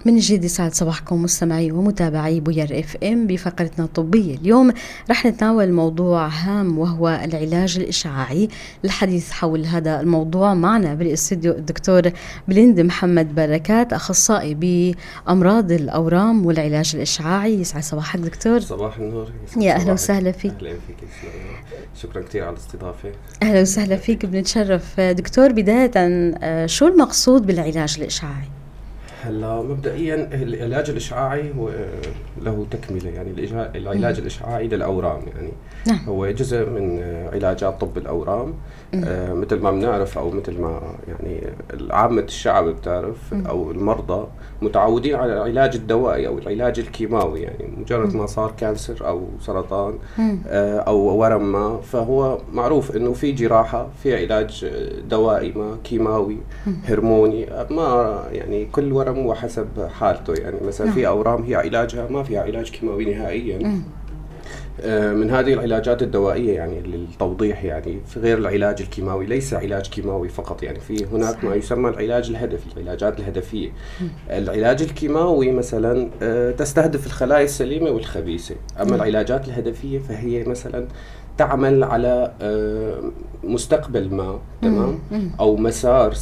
من جديد يسعد صباحكم مستمعي ومتابعي بوير FM بفقرتنا الطبية. اليوم رح نتناول موضوع هام وهو العلاج الإشعاعي. الحديث حول هذا الموضوع معنا بالاستوديو الدكتور بلند محمد بركات، أخصائي بأمراض الأورام والعلاج الإشعاعي. يسعد صباحك دكتور. صباح النور. يا أهلا وسهلا فيك. أهلا فيك، شكرا كثير على الاستضافة. أهلا وسهلا فيك، بنتشرف. دكتور، بداية شو المقصود بالعلاج الإشعاعي؟ هلا مبدئيا العلاج الاشعاعي هو له تكمله، يعني العلاج الاشعاعي للاورام يعني هو جزء من علاجات طب الاورام. مثل ما بنعرف او مثل ما يعني عامة الشعب بتعرف او المرضى متعودين على العلاج الدوائي او العلاج الكيماوي، يعني مجرد ما صار cancer او سرطان او ورم ما، فهو معروف انه في جراحه، في علاج دوائي ما، كيماوي، هرموني، ما يعني كل ورم وحسب حالته. يعني مثلا في اورام هي علاجها ما فيها علاج كيماوي نهائيا. من هذه العلاجات الدوائية، يعني للتوضيح، يعني في غير العلاج الكيماوي ليس علاج كيماوي فقط، يعني في هناك ما يسمى العلاج الهدفي، العلاجات الهدفيه. العلاج الكيماوي مثلا تستهدف الخلايا السليمة والخبيثه، اما العلاجات الهدفيه فهي مثلا تعمل على مستقبل ما، تمام، او مسار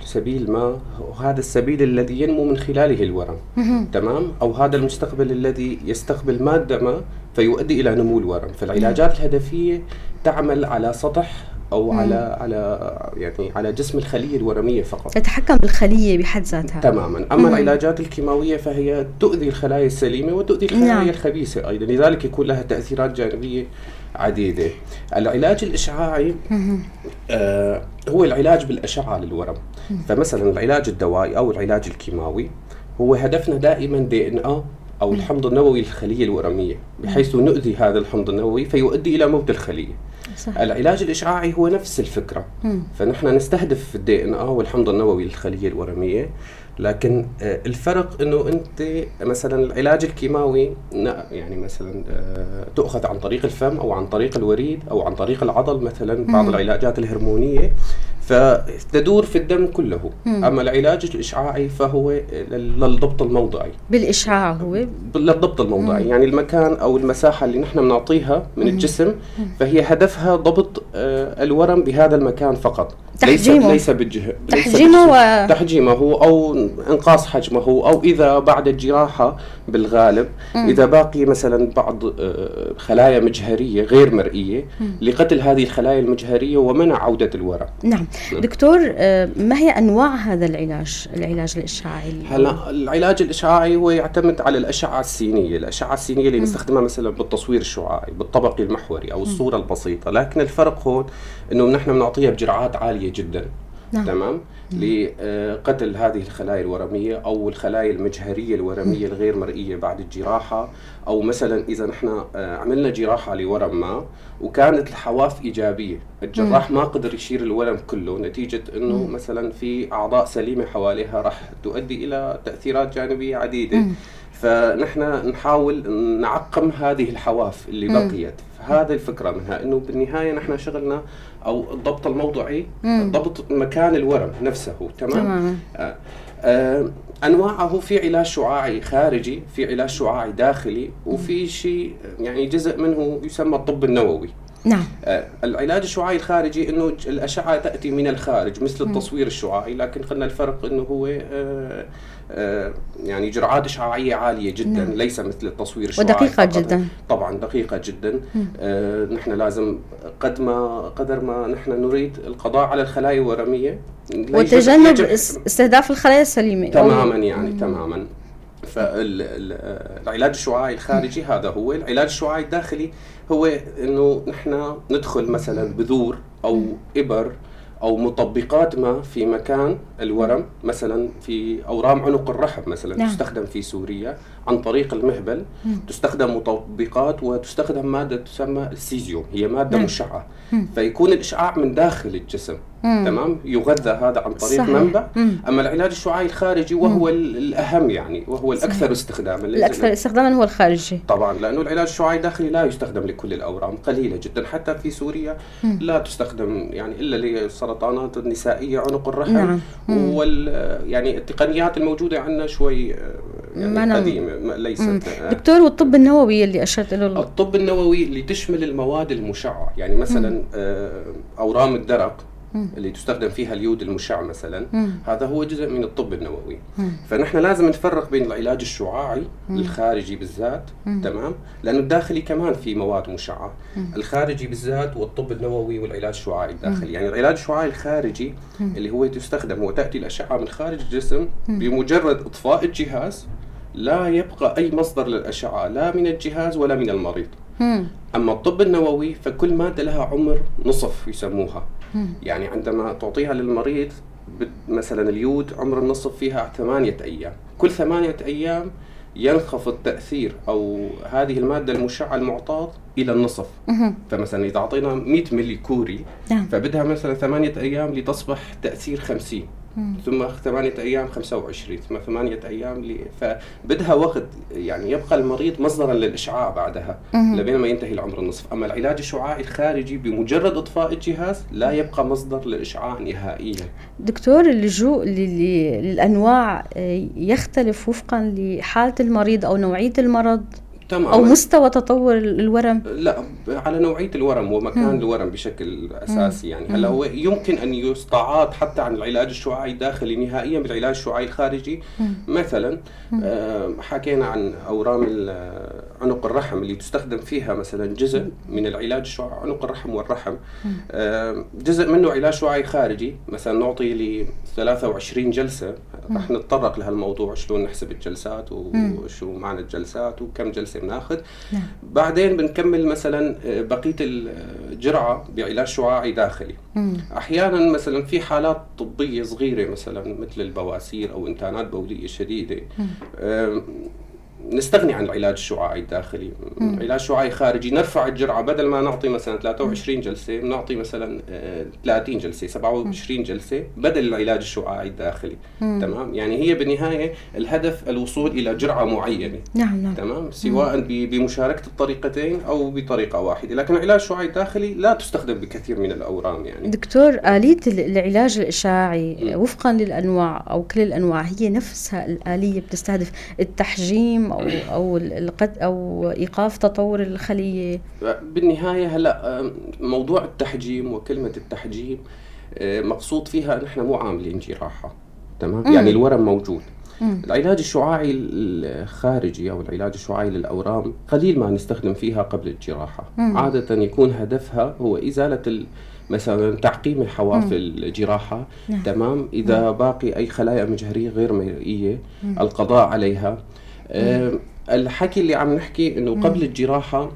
سبيل ما، وهذا السبيل الذي ينمو من خلاله الورم، تمام، او هذا المستقبل الذي يستقبل مادة ما فيؤدي الى نمو الورم. فالعلاجات الهدفيه تعمل على سطح او على يعني على جسم الخلية الورميه فقط، تتحكم بالخليه بحد ذاتها تماما. اما العلاجات الكيماوية فهي تؤذي الخلايا السليمة وتؤذي الخلايا الخبيثة ايضا، لذلك يكون لها تاثيرات جانبيه عديدة. العلاج الاشعاعي هو العلاج بالاشعه للورم. فمثلا العلاج الدوائي او العلاج الكيماوي هو هدفنا دائما DNA او الحمض النووي للخليه الورميه، بحيث نؤذي هذا الحمض النووي فيؤدي الى موت الخلية. العلاج الاشعاعي هو نفس الفكرة، فنحن نستهدف ال DNA والحمض النووي للخليه الورميه، لكن الفرق انه انت مثلا العلاج الكيماوي يعني مثلا تؤخذ عن طريق الفم او عن طريق الوريد او عن طريق العضل، مثلا بعض العلاجات الهرمونيه فتدور في الدم كله. اما العلاج الاشعاعي فهو للضبط الموضعي. بالاشعاع هو للضبط الموضعي، يعني المكان او المساحة اللي نحن بنعطيها من الجسم فهي هدفها ضبط الورم بهذا المكان فقط، تحجيمه، ليس بالجهة، تحجيمه تحجيمه او انقاص حجمه، او اذا بعد الجراحة بالغالب اذا باقي مثلا بعض خلايا مجهريه غير مرئية لقتل هذه الخلايا المجهريه ومنع عوده الورم. نعم. دكتور، ما هي انواع هذا العلاج، العلاج الاشعاعي؟ هلا العلاج الاشعاعي هو يعتمد على الاشعة السينيه، الاشعة السينيه اللي نستخدمها مثلا بالتصوير الشعاعي، بالطبقي المحوري او الصورة البسيطة، لكن الفرق هون انه نحن بنعطيها بجرعات عالية جدا. تمام، لقتل هذه الخلايا الورميه او الخلايا المجهريه الورميه الغير مرئية بعد الجراحة، او مثلا اذا نحن عملنا جراحه لورم ما وكانت الحواف ايجابية، الجراح ما قدر يشيل الورم كله نتيجة انه مثلا في اعضاء سليمة حواليها راح تؤدي الى تاثيرات جانبيه عديدة. فنحن نحاول نعقم هذه الحواف اللي بقيت. هذا الفكرة منها، انه بالنهاية نحن شغلنا او الضبط الموضعي، ضبط مكان الورم نفسه. تمام. انواعه في علاج شعاعي خارجي، في علاج شعاعي داخلي، وفي شيء يعني جزء منه يسمى الطب النووي. نعم. العلاج الشعاعي الخارجي انه الاشعة تاتي من الخارج مثل التصوير الشعاعي، لكن قلنا الفرق انه هو يعني جرعات اشعاعيه عالية جدا. ليس مثل التصوير الشعاعي، ودقيقة جدا. طبعا دقيقة جدا. نحن لازم قدر ما نحن نريد القضاء على الخلايا الورميه وتجنب استهداف الخلايا السليمة. تماما، يعني تماما. فالعلاج الشعاعي الخارجي هذا هو. العلاج الشعاعي الداخلي هو انه نحن ندخل مثلا بذور او ابر او مطبقات ما في مكان الورم، مثلا في اورام عنق الرحم مثلا. تستخدم في سوريا عن طريق المهبل. تستخدم مطبقات وتستخدم مادة تسمى السيزيوم، هي مادة مشعة، فيكون الإشعاع من داخل الجسم. تمام، يغذى هذا عن طريق منبع. أما العلاج الشعاعي الخارجي وهو الأهم يعني، وهو الأكثر استخداما. الأكثر استخداما هو الخارجي طبعا، لأنه العلاج الشعاعي الداخلي لا يستخدم لكل الأورام، قليلة جدا، حتى في سوريا لا تستخدم يعني إلا للسرطانات النسائية، عنق الرحم. نعم. وال يعني التقنيات الموجودة عندنا شوي يعني قديمة، ليست. دكتور، والطب النووي اللي أشرت له؟ الطب النووي اللي تشمل المواد المشعة، يعني مثلا أورام الدرق اللي تستخدم فيها اليود المشع مثلا، هذا هو جزء من الطب النووي. فنحن لازم نفرق بين العلاج الشعاعي الخارجي بالذات، تمام، لأنه الداخلي كمان في مواد مشعة، الخارجي بالذات والطب النووي والعلاج الشعاعي الداخلي. يعني العلاج الشعاعي الخارجي اللي هو تستخدم وتأتي الأشعة من خارج الجسم، بمجرد إطفاء الجهاز لا يبقى أي مصدر للأشعة، لا من الجهاز ولا من المريض. أما الطب النووي فكل مادة لها عمر نصف يسموها. يعني عندما تعطيها للمريض مثلا اليود عمر النصف فيها 8 أيام، كل 8 أيام ينخفض تأثير أو هذه المادة المشعة المعطاة إلى النصف. فمثلا إذا أعطينا 100 ملي كوري، فبدها مثلا 8 أيام لتصبح تأثير 50، ثم 8 أيام 25، ثم 8 أيام فبدها وقت، يعني يبقى المريض مصدرا للإشعاع بعدها لبين ما ينتهي العمر النصف. أما العلاج الشعاعي الخارجي بمجرد إطفاء الجهاز لا يبقى مصدر للإشعاع نهائيا. دكتور، اللجوء للأنواع يختلف وفقا لحالة المريض أو نوعية المرض؟ تمام. أو مستوى تطور الورم؟ لا، على نوعية الورم ومكان الورم بشكل أساسي. يعني هلا هو يمكن أن يستعاض حتى عن العلاج الشعاعي الداخلي نهائيا بالعلاج الشعاعي الخارجي. مثلا حكينا عن أورام عنق الرحم اللي تستخدم فيها مثلا جزء من العلاج الشعاعي عنق الرحم والرحم، جزء منه علاج شعاعي خارجي، مثلا نعطي ل 23 جلسة. رح نتطرق لهالموضوع شلون نحسب الجلسات وشو معنى الجلسات وكم جلسة بناخذ. نعم. بعدين بنكمل مثلا بقية الجرعة بعلاج شعاعي داخلي. أحيانا مثلا في حالات طبية صغيرة مثلا مثل البواسير أو إنتانات بولية شديدة، نستغني عن العلاج الشعاعي الداخلي، علاج شعاعي خارجي، نرفع الجرعة، بدل ما نعطي مثلا 23 جلسة بنعطي مثلا 30 جلسة، 27 جلسة بدل العلاج الشعاعي الداخلي. تمام، يعني هي بالنهاية الهدف الوصول إلى جرعة معينة. نعم نعم. تمام، سواء بمشاركة الطريقتين أو بطريقة واحدة، لكن العلاج الشعاعي الداخلي لا تستخدم بكثير من الأورام. يعني دكتور، آلية العلاج الإشعاعي وفقا للأنواع أو كل الأنواع هي نفسها الآلية بتستهدف التحجيم أو أو إيقاف تطور الخلية؟ بالنهاية هلا موضوع التحجيم وكلمة التحجيم مقصود فيها نحن مو عاملين جراحة. تمام، يعني الورم موجود. العلاج الشعاعي الخارجي أو العلاج الشعاعي للأورام قليل ما نستخدم فيها قبل الجراحة. عادة يكون هدفها هو إزالة مثلا تعقيم حواف الجراحة. نعم. تمام، إذا باقي أي خلايا مجهرية غير مرئية القضاء عليها. الحكي اللي عم نحكي انه قبل الجراحة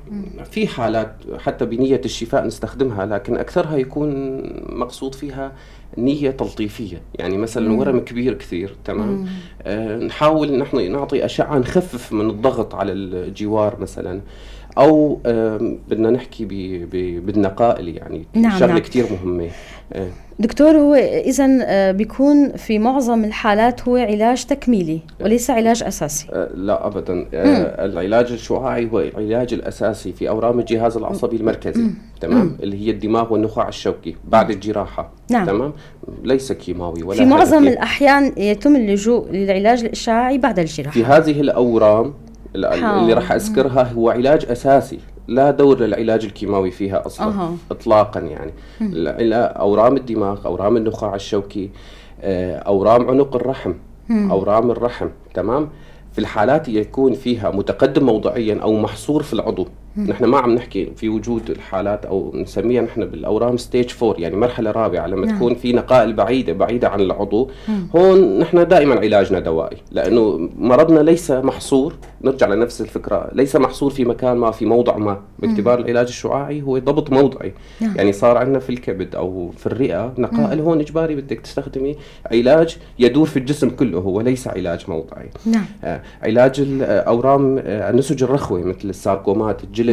في حالات حتى بنية الشفاء نستخدمها، لكن اكثرها يكون مقصود فيها نية تلطيفية. يعني مثلا ورم كبير كثير، تمام، نحاول نحن نعطي أشعة نخفف من الضغط على الجوار مثلا، أو بدنا نحكي بالنقائل، يعني نعم، شغلة نعم. كثير مهمة. دكتور، هو إذا بيكون في معظم الحالات هو علاج تكميلي وليس علاج أساسي؟ لا أبدا. العلاج الشعاعي هو العلاج الأساسي في أورام الجهاز العصبي المركزي. تمام، اللي هي الدماغ والنخاع الشوكي بعد الجراحة. نعم. تمام، ليس كيماوي ولا في معظم الأحيان يتم اللجوء للعلاج الإشعاعي بعد الجراحة. في هذه الأورام اللي راح أذكرها هو علاج أساسي، لا دور للعلاج الكيماوي فيها أصلا. إطلاقا. يعني أورام الدماغ، أورام النخاع الشوكي، أورام عنق الرحم، أورام الرحم. تمام، في الحالات يكون فيها متقدم موضعيا أو محصور في العضو. نحن ما عم نحكي في وجود الحالات او نسميها نحن بالاورام stage 4، يعني مرحلة رابعه، لما تكون في نقائل بعيدة بعيدة عن العضو. هون نحن دائما علاجنا دوائي، لانه مرضنا ليس محصور، نرجع لنفس الفكره، ليس محصور في مكان ما، في موضع ما، باعتبار العلاج الشعاعي هو ضبط موضعي. يعني صار عندنا في الكبد او في الرئة نقائل، هون اجباري بدك تستخدمي علاج يدور في الجسم كله، هو ليس علاج موضعي. علاج الاورام النسج الرخوه مثل الساركومات، الجلد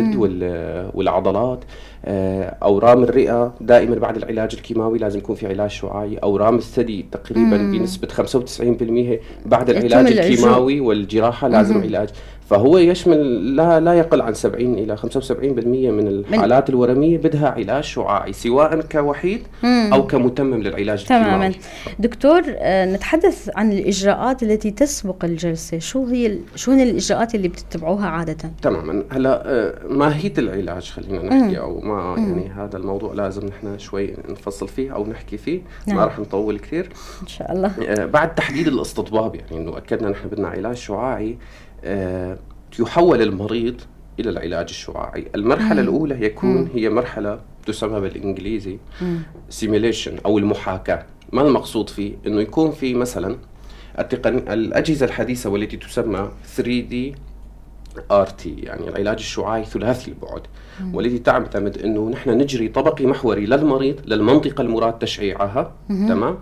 والعضلات، اورام الرئة دائما بعد العلاج الكيماوي لازم يكون في علاج شعاعي، اورام الثدي تقريبا بنسبة 95% بعد العلاج الكيماوي والجراحه لازم علاج. فهو يشمل لا يقل عن 70 الى 75% من الحالات الورميه بدها علاج شعاعي، سواء كوحيد او كمتمم للعلاج الكيماوي. دكتور، نتحدث عن الاجراءات التي تسبق الجلسة، شو هي الاجراءات اللي بتتبعوها عادة؟ تماما. هلا ماهية العلاج خلينا نحكي، او ما يعني هذا الموضوع لازم نحن شوي نفصل فيه او نحكي فيه. ما راح نطول كثير. ان شاء الله. بعد تحديد الاستطباب، يعني انه اكدنا نحن بدنا علاج شعاعي، يحول المريض الى العلاج الشعاعي. المرحلة الاولى يكون هي مرحلة تسمى بالانجليزي simulation او المحاكاه. ما المقصود فيه؟ انه يكون في مثلا الاجهزة الحديثة والتي تسمى 3D RT، يعني العلاج الشعاعي ثلاثي البعد، والتي تعتمد انه نحن نجري طبقي محوري للمريض للمنطقة المراد تشعيعها. تمام.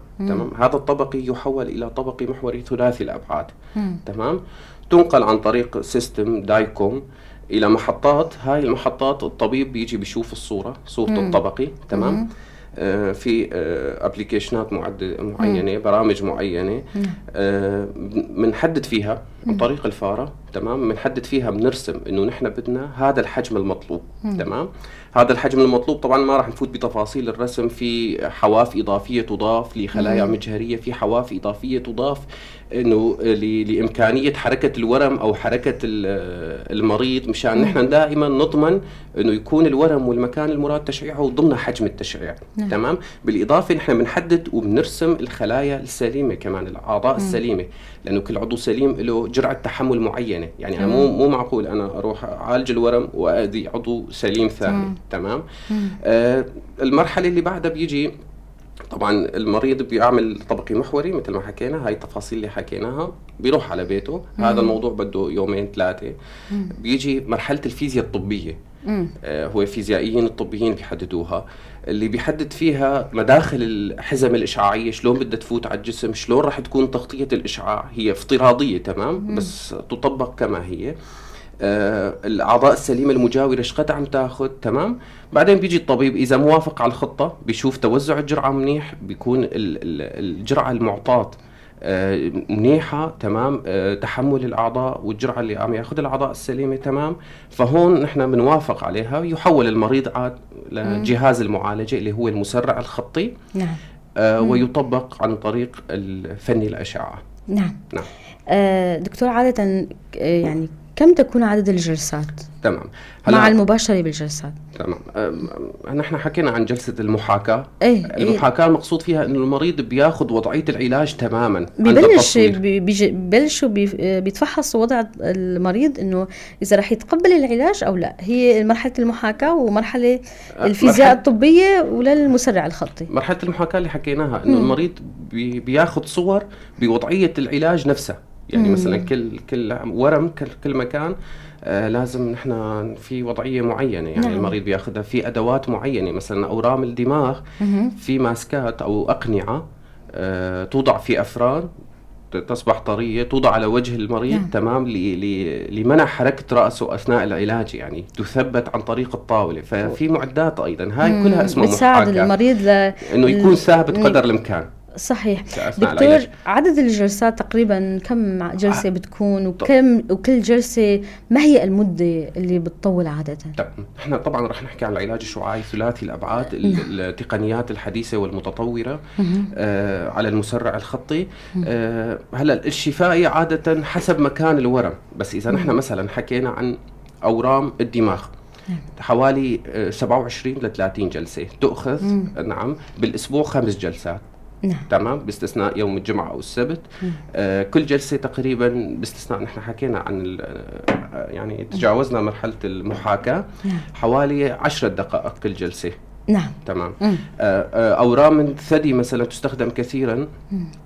هذا الطبقي يحول الى طبقي محوري ثلاثي الابعاد. تمام. تنقل عن طريق system DICOM الى محطات. هاي المحطات الطبيب بيجي بيشوف الصوره، صوره الطبقي. تمام. في application ات معينه، برامج معينه، بنحدد فيها عن طريق الفاره. تمام. بنحدد فيها، بنرسم انه نحن بدنا هذا الحجم المطلوب. تمام. هذا الحجم المطلوب، طبعا ما راح نفوت بتفاصيل الرسم، في حواف اضافية تضاف لخلايا مجهريه، في حواف اضافية تضاف انه لامكانيه حركة الورم او حركة المريض، مشان نحن دائما نضمن انه يكون الورم والمكان المراد تشعيعه ضمن حجم التشعيع. تمام. بالاضافة نحن بنحدد وبنرسم الخلايا السليمة كمان، الاعضاء السليمه، لانه كل عضو سليم له جرعة تحمل معينه، يعني أنا مو معقول انا اروح اعالج الورم واذي عضو سليم ثاني. تمام. المرحلة اللي بعدها بيجي طبعا المريض بيعمل طبقي محوري مثل ما حكينا، هاي التفاصيل اللي حكيناها، بيروح على بيته. هذا الموضوع بده يومين ثلاثه. بيجي مرحلة الفيزياء الطبيه. هو فيزيائيين الطبيين بيحددوها، اللي بيحدد فيها مداخل الحزم الإشعاعية، شلون بدها تفوت على الجسم، شلون راح تكون تغطية الإشعاع، هي افتراضية، تمام، بس تطبق كما هي. الأعضاء السليمة المجاورة شقد عم تاخذ. تمام. بعدين بيجي الطبيب، إذا موافق على الخطة بيشوف توزع الجرعة منيح، بيكون الجرعة المعطاة منيحة، تمام، تحمل الأعضاء والجرعة اللي عم ياخذ الأعضاء السليمة، تمام، فهون نحن بنوافق عليها. يحول المريض عاد لجهاز المعالجة اللي هو المسرع الخطي. ويطبق عن طريق الفني الأشعة. نعم. دكتور، عادة يعني كم تكون عدد الجلسات؟ تمام. مع المباشرة بالجلسات. تمام. نحن حكينا عن جلسة المحاكاة. المحاكاة المقصود فيها انه المريض بياخذ وضعية العلاج تماما. ببلشوا بيتفحصوا وضع المريض انه اذا رح يتقبل العلاج او لا. هي مرحلة المحاكاة ومرحلة الفيزياء الطبية وللمسرع الخطي. مرحلة المحاكاة اللي حكيناها انه المريض بياخذ صور بوضعية العلاج نفسها، يعني مثلا كل ورم، كل مكان لازم نحن في وضعية معينه، يعني المريض بياخذها في ادوات معينه، مثلا اورام الدماغ في ماسكات او اقنعه توضع في افران تصبح طريه، توضع على وجه المريض. تمام. لمنع حركة راسه اثناء العلاج، يعني تثبت عن طريق الطاوله. ففي معدات ايضا، هاي كلها اسمها بتساعد المريض انه يكون ثابت قدر الامكان. صحيح. دكتور، العلاج. عدد الجلسات تقريبا كم جلسة بتكون، وكم وكل جلسة ما هي المدة اللي بتطول عادة؟ طيب، احنا طبعا رح نحكي عن العلاج الشعاعي ثلاثي الابعاد، التقنيات الحديثة والمتطورة على المسرع الخطي. هلا الشفائي عادة حسب مكان الورم، بس اذا نحن مثلا حكينا عن اورام الدماغ حوالي 27 ل 30 جلسة تؤخذ. نعم، بالاسبوع 5 جلسات. نعم. تمام، باستثناء يوم الجمعة أو السبت. كل جلسة تقريبا، باستثناء نحن حكينا عن يعني تجاوزنا مرحلة المحاكاة. نعم. حوالي 10 دقائق كل جلسة. نعم. تمام. أورام الثدي مثلا تستخدم كثيرا،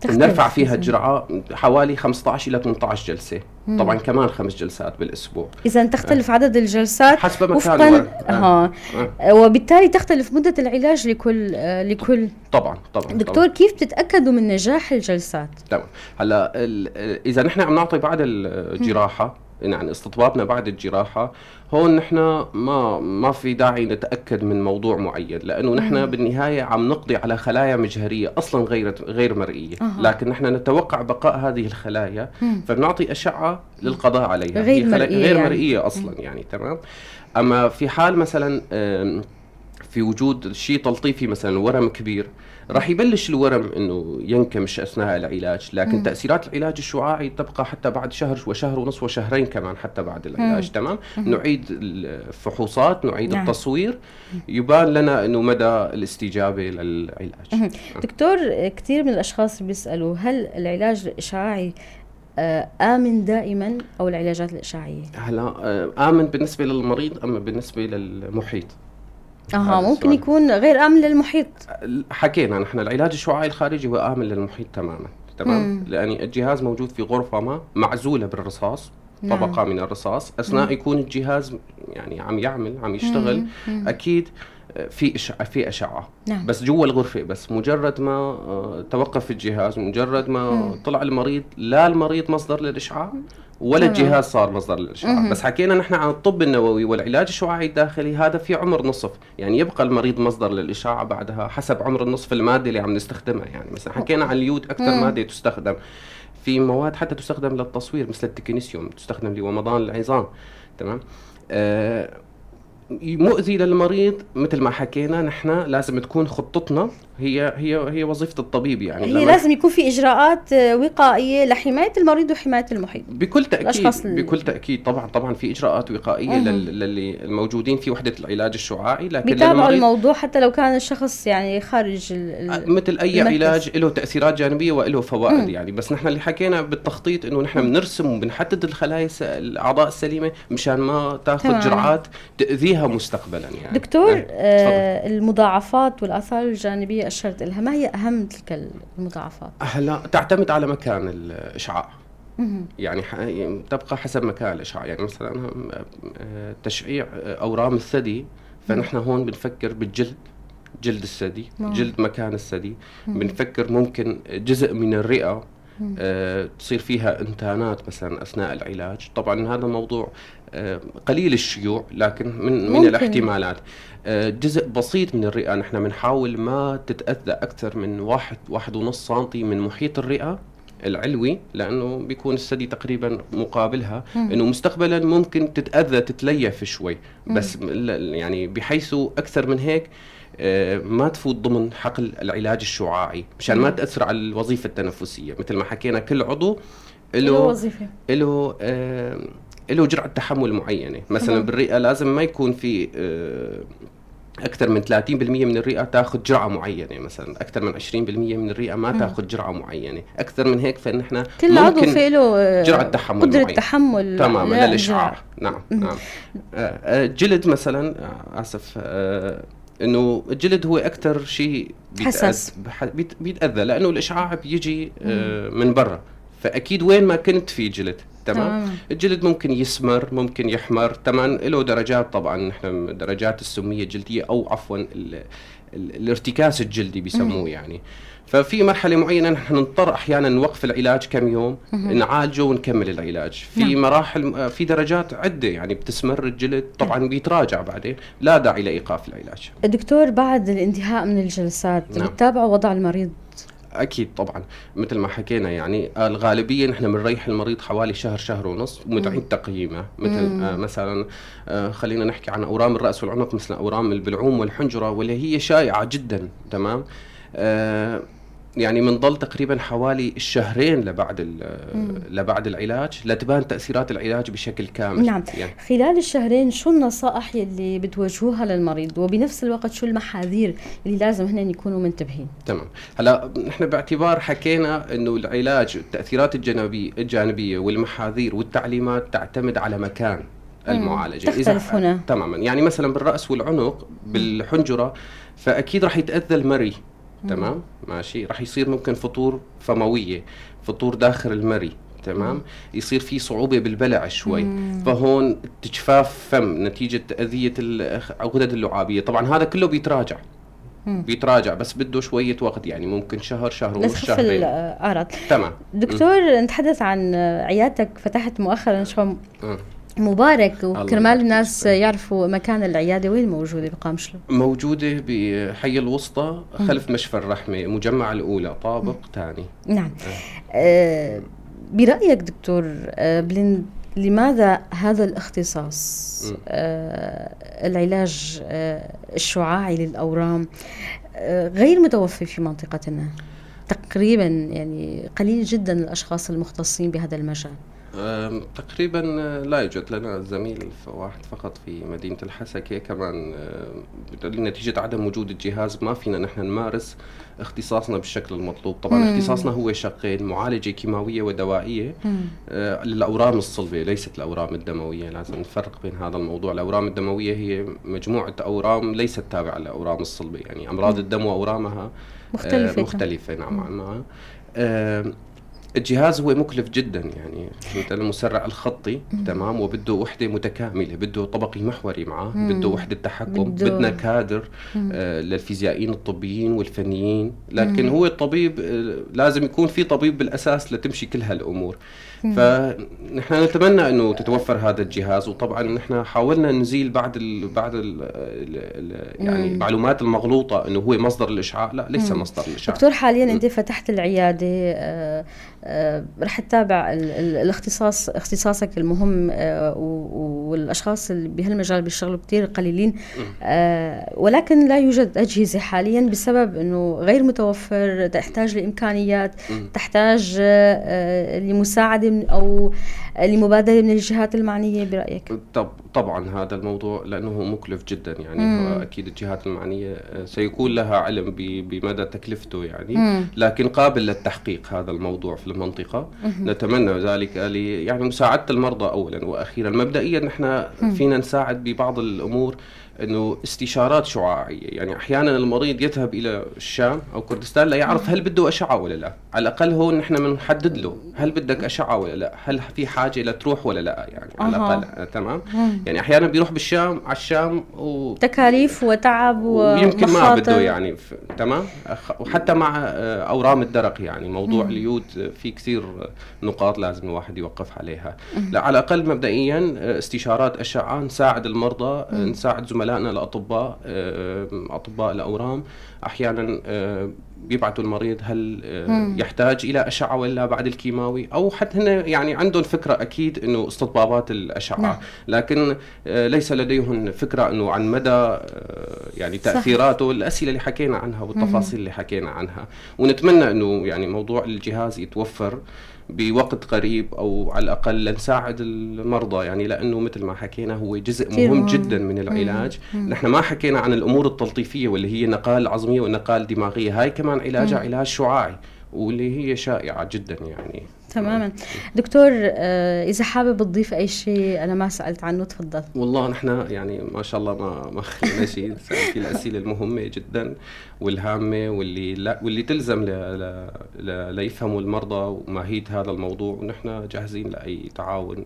نرفع فيها الجرعة حوالي 15 إلى 18 جلسة. طبعا كمان 5 جلسات بالأسبوع. إذا تختلف عدد الجلسات حسب مكان الورم. وبالتالي تختلف مدة العلاج لكل طبعا طبعا. دكتور، طبعا. كيف تتأكدوا من نجاح الجلسات؟ تمام. هلا إذا نحن عم نعطي بعد الجراحة، يعني استطبابنا بعد الجراحة، هون نحن ما في داعي نتأكد من موضوع معين، لأنه نحن بالنهاية عم نقضي على خلايا مجهرية أصلا غير مرئية. لكن نحن نتوقع بقاء هذه الخلايا، فبنعطي أشعة للقضاء عليها غير مرئية، غير مرئية أصلا يعني. تمام. أما في حال مثلا في وجود شيء تلطيفي، مثلا ورم كبير، راح يبلش الورم انه ينكمش اثناء العلاج، لكن تاثيرات العلاج الشعاعي تبقى حتى بعد شهر وشهر ونصف وشهرين كمان حتى بعد العلاج. تمام. نعيد الفحوصات، نعيد التصوير، يبان لنا انه مدى الاستجابة للعلاج. دكتور، كثير من الاشخاص بيسالوا هل العلاج الاشعاعي آمن دائما او العلاجات الاشعاعيه؟ هلا آمن بالنسبة للمريض، اما بالنسبة للمحيط ممكن يكون غير آمن للمحيط. حكينا نحن العلاج الشعاعي الخارجي هو آمن للمحيط تماما. تمام. لأن الجهاز موجود في غرفة ما معزولة بالرصاص. نعم. طبقة من الرصاص أثناء يكون الجهاز يعني عم يعمل، عم يشتغل. أكيد في أشعة. نعم. بس جوا الغرفة، بس مجرد ما توقف الجهاز، مجرد ما طلع المريض، لا المريض مصدر للإشعاع ولا الجهاز صار مصدر للإشعاع. بس حكينا نحن عن الطب النووي والعلاج الشعاعي الداخلي، هذا في عمر نصف، يعني يبقى المريض مصدر للإشعاع بعدها حسب عمر النصف المادة اللي عم نستخدمها. يعني مثلا حكينا عن اليود أكثر مادة تستخدم، في مواد حتى تستخدم للتصوير مثل التكنيسيوم تستخدم لومضان العظام. تمام. مؤذي للمريض مثل ما حكينا نحن، لازم تكون خطتنا هي هي هي وظيفة الطبيب، يعني هي لازم يكون في إجراءات وقائية لحماية المريض وحماية المحيط. بكل تأكيد، بكل تأكيد طبعا طبعا في إجراءات وقائية للي الموجودين في وحدة العلاج الشعاعي، لكن بيتابعوا الموضوع حتى لو كان الشخص يعني خارج مثل أي علاج له تأثيرات جانبية وله فوائد. يعني بس نحن اللي حكينا بالتخطيط إنه نحن بنرسم وبنحدد الخلايا الأعضاء السليمة مشان ما تاخذ جرعات تأذيها مستقبلا. يعني دكتور، المضاعفات والآثار الجانبية أشرت لها، ما هي أهم تلك المضاعفات؟ هلا تعتمد على مكان الإشعاع. يعني تبقى حسب مكان الإشعاع. يعني مثلا تشعيع أورام الثدي، فنحن هون بنفكر بالجلد، جلد الثدي، جلد مكان الثدي، بنفكر ممكن جزء من الرئة تصير فيها انتانات مثلا أثناء العلاج. طبعا هذا موضوع قليل الشيوع، لكن من الاحتمالات. جزء بسيط من الرئة نحن بنحاول ما تتأذى أكثر من 1-1.5 سنتي من محيط الرئة العلوي، لأنه بيكون الثدي تقريبا مقابلها، إنه مستقبلا ممكن تتأذى تتليف شوي، بس يعني بحيث أكثر من هيك ما تفوت ضمن حقل العلاج الشعاعي مشان ما تأثر على الوظيفة التنفسية. مثل ما حكينا كل عضو له وظيفة، له جرعة تحمل معينة. مثلا بالرئة لازم ما يكون في أكثر من 30% من الرئة تأخذ جرعة معينة، مثلا أكثر من 20% من الرئة ما تأخذ جرعة معينة، أكثر من هيك فنحن كل عضو في له جرعة تحمل قدرة تحمل تماما للإشعاع. نعم نعم. الجلد مثلا، آسف، انه الجلد هو اكثر شيء حساس، بيتاذى لانه الاشعاع بيجي من برا، فاكيد وين ما كنت في جلد. تمام. الجلد ممكن يسمر، ممكن يحمر، تمام، له درجات طبعا، نحن درجات السمية الجلدية او عفوا الارتكاس الجلدي بيسموه يعني. ففي مرحلة معينة نحن نضطر احيانا نوقف العلاج كم يوم، نعالجه ونكمل العلاج. في مراحل، في درجات عده يعني بتسمر الجلد، طبعا بيتراجع بعدين، لا داعي لايقاف العلاج. دكتور، بعد الانتهاء من الجلسات بتتابعوا وضع المريض؟ اكيد طبعا، مثل ما حكينا يعني الغالبية نحن بنريح المريض حوالي شهر، شهر ونص، وبنعيد تقييمه. مثل مثلا خلينا نحكي عن اورام الراس والعنق، مثل اورام البلعوم والحنجره واللي هي شائعة جدا. تمام. يعني بنضل تقريبا حوالي الشهرين لبعد العلاج لتبان تاثيرات العلاج بشكل كامل. نعم. يعني خلال الشهرين شو النصائح يلي بتوجهوها للمريض، وبنفس الوقت شو المحاذير اللي لازم هن يكونوا منتبهين؟ تمام. هلا نحن باعتبار حكينا انه العلاج التاثيرات الجانبية والمحاذير والتعليمات تعتمد على مكان المعالجة. تختلف هنا تماما. يعني مثلا بالراس والعنق بالحنجره فاكيد رح يتاذى المري. تمام ماشي، رح يصير ممكن فطور فمويه، فطور داخل المري. تمام، يصير في صعوبة بالبلع شوي. فهون تجفاف فم نتيجة اذيه الغدد اللعابيه. طبعا هذا كله بيتراجع بس بده شوية وقت، يعني ممكن شهر، شهر ونص، شهرين الاعراض. تمام. دكتور، نتحدث عن عيادتك، فتحت مؤخرا شو مبارك، وكرمال الناس يعرفوا مكان العيادة وين موجودة بقامشلو؟ موجودة بحي الوسطى خلف مشفى الرحمة، مجمع الأولى، طابق ثاني. نعم. برأيك دكتور بلند، لماذا هذا الاختصاص العلاج الشعاعي للأورام غير متوفر في منطقتنا؟ تقريبا يعني قليل جدا الأشخاص المختصين بهذا المجال. تقريبا لا يوجد لنا زميل واحد فقط في مدينة الحسكة. كمان نتيجة عدم وجود الجهاز ما فينا نحن نمارس اختصاصنا بالشكل المطلوب. طبعا اختصاصنا هو شقين، معالجة كيماوية ودوائية للأورام الصلبة، ليست الأورام الدموية. لازم نفرق بين هذا الموضوع. الأورام الدموية هي مجموعة أورام ليست تابعة للأورام الصلبة، يعني أمراض الدم وأورامها مختلفة نوعا ما. الجهاز هو مكلف جدا، يعني مثل المسرع الخطي. تمام، وبده وحده متكاملة، بده طبقي محوري معه، بده وحده تحكم، بدنا كادر للفيزيائيين الطبيين والفنيين. لكن هو الطبيب لازم يكون في طبيب بالاساس لتمشي كل هالامور. فنحن نتمنى انه تتوفر هذا الجهاز، وطبعا نحن حاولنا نزيل بعض ال يعني المعلومات المغلوطة انه هو مصدر الاشعاع. لا، ليس مصدر الاشعاع. دكتور، حاليا انت فتحت العيادة، رح تتابع الاختصاص، اختصاصك المهم، والاشخاص اللي بهالمجال بيشتغلوا كثير قليلين، ولكن لا يوجد اجهزة حاليا بسبب انه غير متوفر، تحتاج لامكانيات، تحتاج لمساعده او لمبادرة من الجهات المعنية. برايك؟ طبعا هذا الموضوع لانه مكلف جدا، يعني اكيد الجهات المعنية سيكون لها علم بمدى تكلفته يعني، لكن قابل للتحقيق هذا الموضوع في المنطقة. نتمنى ذلك يعني مساعدة المرضى أولا وأخيرا. مبدئيا نحن فينا نساعد ببعض الأمور، انه استشارات شعاعيه، يعني احيانا المريض يذهب الى الشام او كردستان لا يعرف هل بده اشعه ولا لا. على الاقل هون نحن بنحدد له هل بدك اشعه ولا لا، هل في حاجة لتروح ولا لا، يعني على الاقل. تمام. يعني احيانا بيروح بالشام على الشام تكاليف وتعب ويمكن ما بده يعني. تمام. وحتى مع اورام الدرق، يعني موضوع اليود في كثير نقاط لازم الواحد يوقف عليها. لا، على الاقل مبدئيا استشارات اشعه، نساعد المرضى، نساعد زملائنا الأطباء، أطباء الأورام. أحيانا بيبعثوا المريض هل يحتاج إلى أشعة ولا بعد الكيماوي، أو حتى هن يعني عندهم فكرة أكيد إنه استطبابات الأشعة. نعم. لكن ليس لديهم فكرة إنه عن مدى يعني تأثيراته، الأسئلة اللي حكينا عنها والتفاصيل اللي حكينا عنها. ونتمنى إنه يعني موضوع الجهاز يتوفر بوقت قريب، او على الاقل لنساعد المرضى، يعني لانه مثل ما حكينا هو جزء مهم جدا من العلاج. نحن ما حكينا عن الامور التلطيفيه واللي هي نقال عظميه والنقال دماغية، هاي كمان علاجها علاج شعاعي واللي هي شائعة جدا يعني. تماما. دكتور، إذا حابب تضيف أي شيء أنا ما سألت عنه تفضل. والله نحن يعني ما شاء الله ما خلينا شيء، سألتي الأسئلة المهمة جدا والهامة واللي تلزم ليفهموا المرضى وماهية هذا الموضوع، ونحن جاهزين لأي تعاون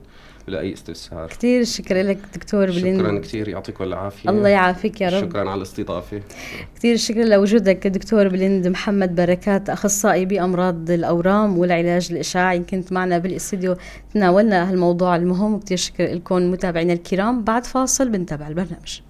ولأي استفسار. كثير شكرا لك دكتور بلند. شكرا كثير، يعطيكم العافية. الله يعافيك يا رب. شكرا على الاستضافة. كثير شكرا لوجودك دكتور بلند محمد بركات، أخصائي بأمراض الأورام والعلاج الإشعاعي، كنت معنا بالاستديو تناولنا هالموضوع المهم. كثير شكرا لكم متابعينا الكرام. بعد فاصل بنتابع البرنامج.